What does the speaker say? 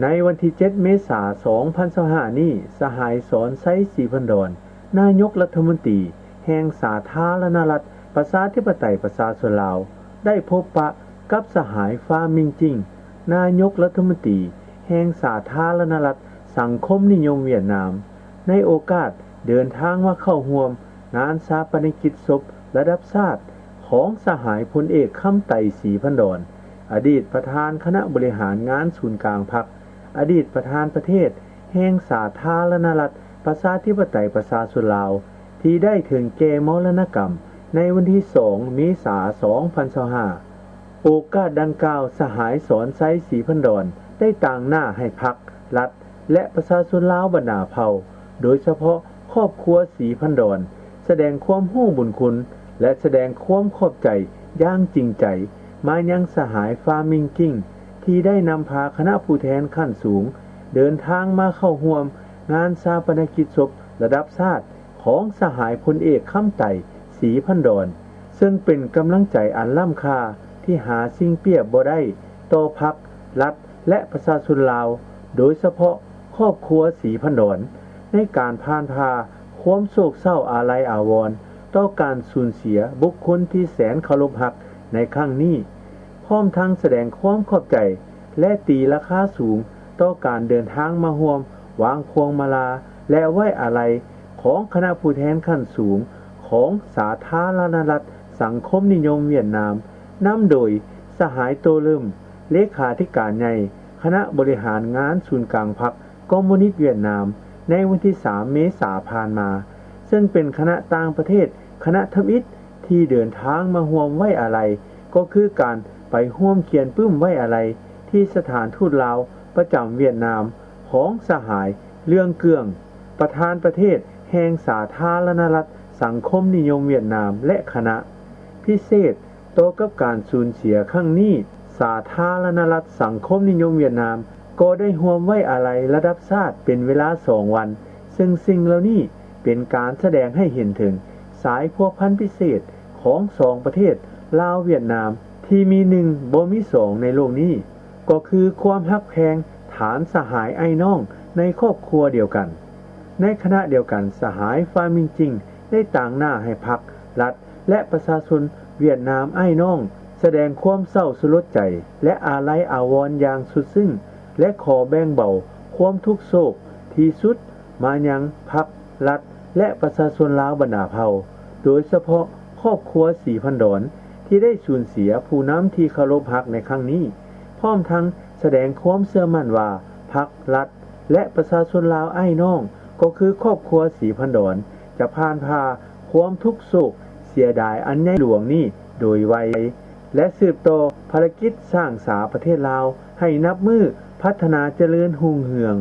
ໃນວັນທີເຈັດ ເມສາ ສອງພັນຊາວຫ້ານີ້, ສະຫາຍ ສອນໄຊ ສີພັນດອນ ນາຍົກລັດຖະມົນຕີແຫ່ງສາທາລະນະລັດ ປະຊາທິປະໄຕ ປະຊາຊົນລາວ ໄດ້ພົບປະກັບສະຫາຍ ຟາມິງຈິງ ນາຍົກລັດຖະມົນຕີແຫ່ງສາທາລະນະລັດສັງຄົມນິຍົມຫວຽດນາມ ໃນໂອກາດເດີນທາງມາເຂົ້າຮ່ວມງານຊາປະນະກິດສົບລະດັບຊາດຂອງສະຫາຍພົນເອກ ຄຳໄຕ ສີພັນດອນ ອະດີດປະທານຄະນະບໍລິຫານງານສູນກາງພັກ, ອະດີດປະທານປະເທດແຫ່ງສາທາລະນະລັດ ປະຊາທິປະໄຕ ປະຊາຊົນລາວ ທີ່ໄດ້ເຖິງແກ່ມໍລະນະກຳໃນວັນທີສອງ ເມສາ ສອງພັນຊາວຫ້າ. ໂອກາດດັ່ງກ່າວ, ສະຫາຍ ສອນໄຊ ສີພັນດອນ ໄດ້ຕາງໜ້າໃຫ້ພັກ, ລັດ ແລະ ປະຊາຊົນລາວບັນດາເຜົ່າ, ໂດຍສະເພາະຄອບຄົວສີພັນດອນ ສະແດງຄວາມຮູ້ບຸນຄຸນ ແລະ ສະແດງຄວາມຂອບໃຈຢ່າງຈິງໃຈມາຍັງສະຫາຍ ຟາມິງຈິງ ທີ່ໄດ້ນຳພາຄະນະຜູ້ແທນຂັ້ນສູງເດີນທາງມາເຂົ້າຮ່ວມງານຊາປະນະກິດສົບລະດັບຊາດຂອງສະຫາຍພົນເອກ ຄຳໄຕ ສີພັນດອນ ເຊິ່ງເປັນກຳລັງໃຈອັນລ້ຳຄ່າທີ່ຫາສິ່ງປຽບບໍ່ໄດ້ຕໍ່ພັກ, ລັດ ແລະ ປະຊາຊົນລາວ, ໂດຍສະເພາະຄອບຄົວສີພັນດອນ ໃນການຜ່ານຜ່າຄວາມໂສກເສົ້າອາໄລອາວອນຕໍ່ການສູນເສຍບຸກຄົນທີ່ແສນເຄົາລົບຮັກໃນຄັ້ງນີ້, ພ້ອມທັງສະແດງຄວາມຂອບໃຈ ແລະ ຕີລາຄາສູງຕໍ່ການເດີນທາງມາຮ່ວມວາງພວງມາລາ ແລະ ໄວ້ອາໄລຂອງຄະນະຜູ້ແທນຂັ້ນສູງຂອງສາທາລະນະລັດສັງຄົມນິຍົມຫວຽດນາມ ນຳໂດຍສະຫາຍ ໂຕເລິມ ເລຂາທິການໃຫຍ່ຄະນະບໍລິຫານງານສູນກາງພັກຄອມມູນິດຫວຽດນາມ ໃນວັນທີສາມ ເມສາຜ່ານມາ, ເຊິ່ງເປັນຄະນະຕ່າງປະເທດຄະນະທຳອິດທີ່ເດີນທາງມາຮ່ວມໄວ້ອາໄລ ກໍຄືການໄປຮ່ວມຂຽນປຶ້ມໄວ້ອາໄລທີ່ສະຖານທູດລາວປະຈຳຫວຽດນາມ ຂອງສະຫາຍ ເລື່ອງເກືອງ ປະທານປະເທດແຫ່ງສາທາລະນະລັດສັງຄົມນິຍົມຫວຽດນາມ ແລະ ຄະນະ. ພິເສດ ຕໍ່ກັບການສູນເສຍຄັ້ງນີ້, ສາທາລະນະລັດສັງຄົມນິຍົມຫວຽດນາມ ກໍໄດ້ຮ່ວມໄວ້ອາໄລລະດັບຊາດເປັນເວລາສອງວັນ, ເຊິ່ງສິ່ງເຫຼົ່ານີ້ເປັນການສະແດງໃຫ້ເຫັນເຖິງສາຍພົວພັນພິເສດຂອງສອງປະເທດລາວ-ຫວຽດນາມ ທີ່ມີໜຶ່ງບໍ່ມີສອງໃນໂລກນີ້, ກໍຄືຄວາມຮັກແພງຖານສະຫາຍອ້າຍນ້ອງໃນຄອບຄົວດຽວກັນ. ໃນຂະນະດຽວກັນ, ສະຫາຍ ຟາມິງຈິງ ໄດ້ຕາງໜ້າໃຫ້ພັກ, ລັດ ແລະ ປະຊາຊົນຫວຽດນາມອ້າຍນ້ອງ ສະແດງຄວາມເສົ້າສະຫຼົດໃຈ ແລະ ອາໄລອາວອນຢ່າງສຸດຊຶ້ງ ແລະ ຂໍແບ່ງເບົາຄວາມທຸກໂສກທີ່ສຸດມາຍັງພັກ, ລັດ ແລະ ປະຊາຊົນລາວບັນດາເຜົ່າ, ໂດຍສະເພາະຄອບຄົວສີພັນດອນ ທີ່ໄດ້ສູນເສຍຜູ້ນຳທີ່ເຄົາລົບຮັກໃນຄັ້ງນີ້, ພ້ອມທັງສະແດງຄວາມເຊື່ອໝັ້ນວ່າ ພັກ, ລັດ ແລະ ປະຊາຊົນລາວອ້າຍນ້ອງ ກໍຄືຄອບຄົວສີພັນດອນ ຈະຜ່ານຜ່າຄວາມທຸກໂສກເສຍດາຍອັນໃຫຍ່ຫຼວງນີ້ໂດຍໄວ ແລະ ສືບຕໍ່ພາລະກິດສ້າງສາປະເທດລາວໃຫ້ນັບມື້ພັດທະນາຈະເລີນຮຸ່ງເຮືອງ.